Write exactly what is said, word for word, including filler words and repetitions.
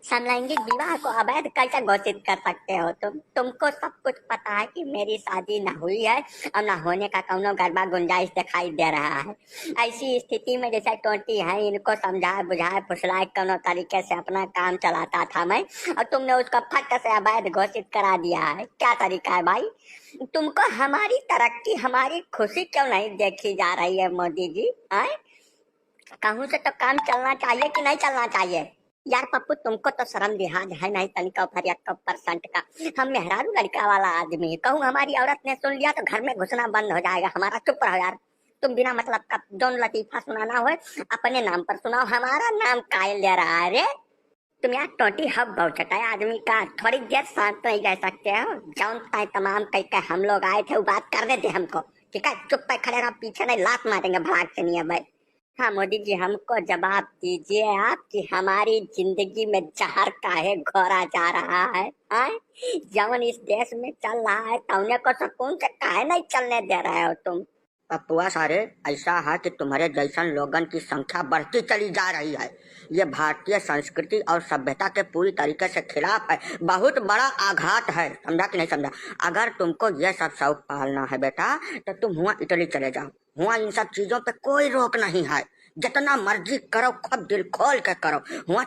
समलैंगिक विवाह को अवैध कैसे घोषित कर सकते हो तुम? तुमको सब कुछ पता है कि मेरी शादी ना हुई है और ना होने का कौनो गरबा गुंजाइश दिखाई दे रहा है। ऐसी स्थिति में जैसे टोंटी है, इनको समझाए बुझाए फुसलाए कौनो तरीके से अपना काम चलाता था मैं, और तुमने उसको फट से अवैध घोषित करा दिया है। क्या तरीका है भाई? तुमको हमारी तरक्की, हमारी खुशी क्यों नहीं देखी जा रही है मोदी जी? आए, कहूँ से तो काम चलना चाहिए कि नहीं चलना चाहिए? यार पप्पू, तुमको तो शर्म लिहाज है नहीं तनिका भर एक परसेंट का। हम मेहरारू लड़का वाला आदमी है, कहूँ हमारी औरत ने सुन लिया तो घर में घुसना बंद हो जाएगा हमारा। चुप रहो यार, तुम बिना मतलब का जौन लतीफा सुनाना हो अपने नाम पर सुनाओ, हमारा नाम काहे ले रहा है रे? तुम यार टोंटी हब बहुत चटाए आदमी का, थोड़ी देर शांत नहीं रह सकते हो? जौन ताई तमाम कह के हम लोग आए थे, वो बात कर देते हमको, ठीक है? चुप पे खड़े रहो, पीछे नहीं लात मारेंगे भड़ाक से नहीं है भाई। हाँ मोदी जी, हमको जवाब दीजिए आप कि हमारी जिंदगी में जहर काहे घोरा जा रहा है, हैं? जौन इस देश में चल रहा है, तौने को सुकून से काहे नहीं चलने दे रहे हो तुम? पप्पुआ सारे, ऐसा है कि तुम्हारे जैसन लोगन की संख्या बढ़ती चली जा रही है। ये भारतीय संस्कृति और सभ्यता के पूरी तरीके से खिलाफ है, बहुत बड़ा आघात है, समझा कि नहीं समझा? अगर तुमको ये सब शौक पालना है बेटा, तो तुम हुआ इटली चले जाओ, हुआ इन सब चीजों पे कोई रोक नहीं है, जितना मर्जी करो, खूब दिल खोल के करो, हुआ